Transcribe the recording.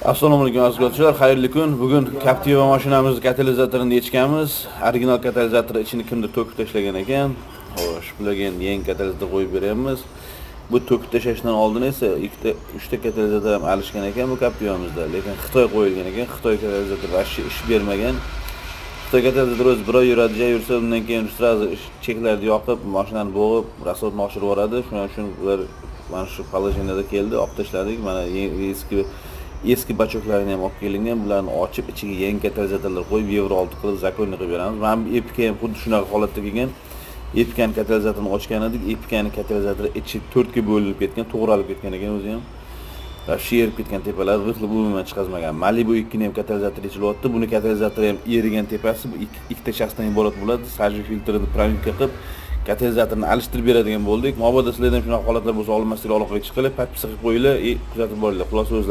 Assalomu alaykum, aziz kuzatuvchilar, xayrli kun. Bugun Captiva mashinamizni katalizatorini yechganmiz. Original katalizator ichini kimdir to'kib tashlagan ekan. Xo'sh, bularga endi yangi katalizator qo'yib beryapmiz. Bu to'kib tashlashdan oldin esa ikkita, uchta katalizator ham alishgan ekan bu Captivamizda, lekin Xitoy qo'yilgan ekan. Xitoy katalizator вообще ish bermagan. Xitoy katalizator o'zi bir oy yuradi, ja yursa, undan keyin сразу cheklarni yoqib, mashinani bo'g'ib, расход ni oshirib yuboradi. Shuning uchun ular mana shu положение da keldi, olib tashladik. Mana eski бачок larini ham olib kelingan. Bularni ochib, ichiga yangi katalizatorlar qo'yib, Yevro 6 qilib, законный qilib beramiz. Mana bu Epika ham xuddi shunaqa holatda kelgan. Epikani katalizatorini ochgan edik. Epikani katalizatori ichi to'rtga bo'linib ketgan, to'g'ralib ketgan ekan o'zi ham. Вообще erib ketgan tepalari, выхлоп umuman chiqazmagan. Malibu 2 ni ham katalizator yechilyapti. Buni katalizatori ham erigan tepasi, bu ikkita shaxsdan iborat bo'ladi. Сажевый filtrini промывка qilib, katalizatorni alishtirib beradigan bo'ldik. Mabodo sizlarda ham shunaqa holatlar bo'lsa, olmaslik aloqaga chiqinglar, подписка qilib qo'yinglar и kuzatib boringlar. Xulosa o'zlari.